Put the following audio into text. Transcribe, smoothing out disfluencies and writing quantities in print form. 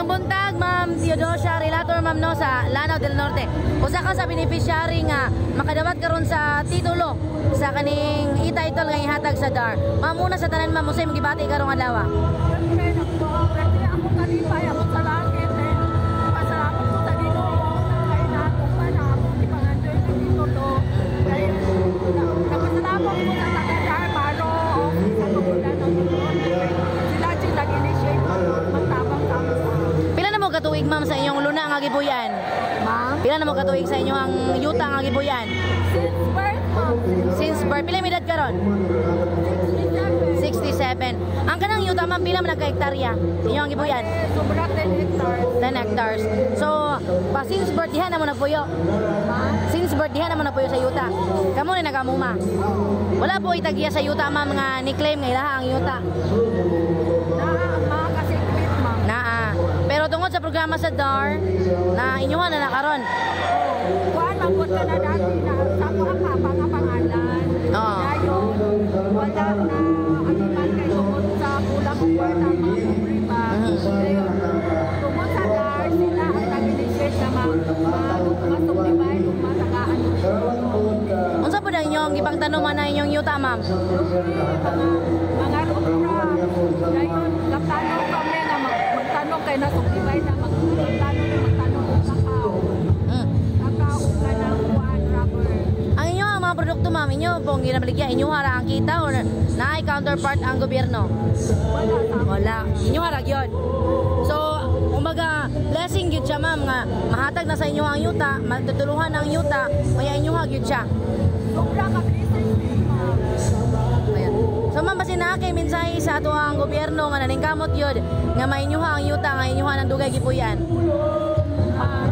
Maayong buntag, Ma'am Theodosia Relator, ma'am, no, sa Lanao del Norte. Usa ka sa beneficiary nga makadawat karon sa titulo sa kaning e-title nga ihatag sa DAR. Ma'am, una sa tanan, ma'am, unsay gibati karong adlaw? Siyempre, nagpo-pwede ako kalipay ako sa langit eh. Pasalamat ko sa Ginoo kay natupa na ako ipangandoy ng titulo. Kay nagpasalamat ko sa taga-DAR Baro sa tumulan ng titulo. Sila yung nag-initiate magtabang sa amin. Pila na mo katuig, ma'am, sa inyong luna nga gibuyan? Ma'am? Pila na mo katuig sa inyong yuta nga gibuyan? Since birth, ma'am. Since birth, pila may edad karon? 67. 67. Ang kanang yuta, ma'am, pila man nagka-hektarya? Inyong gibuyan? Eh, sobra 10 hectares. 10 hectares. So, pa since birth diha na mo nagpuyo. Ma'am? Since birth diha na mo nagpuyo sa yuta. Kamo ni nagamuma. Wala po itagya sa yuta, ma'am, nga ni-claim nga ilaha ang yuta. Na mga kasiklit, ma'am. Naa. Pero tungod sa programa sa DAR na inyuha na nakaron. Kuan man ka na dati na sa ako ang papa nga pangalan. Oo. Dayon wala na agiman kay tungod sa kulang og kwarta, mga pobre ba. Dayon tungod sa DAR, sila ang nag-initiate na ma ma-subdivide ug matagaan yung Unsa po ang inyong gipangtanuman na inyong yuta, ma'am? Mga root crops. Dayon gaptanong kami nga magtanong kay na subdivide na magtanong na magtanong og kakao. Kakao kanang kuan, rubber. Ang inyo ang mga produkto, ma'am, inyo pong ginabaligya, inyo ra ang kita or naay counterpart ang gobyerno? Wala sa Wala. Inyo ra gyud. So, kumbaga, blessing gyud siya, ma'am, nga mahatag na sa inyo ang yuta, matutuluhan ang yuta, kaya inyo gyud siya. Sobra ka blessing din, ma'am. Ayan. So ma'am, basin naa kay mensahe sa ato ang gobyerno nga naningkamot yun nga mainyuha ang yuta nga inyuha ng dugay gipuyan. Ah,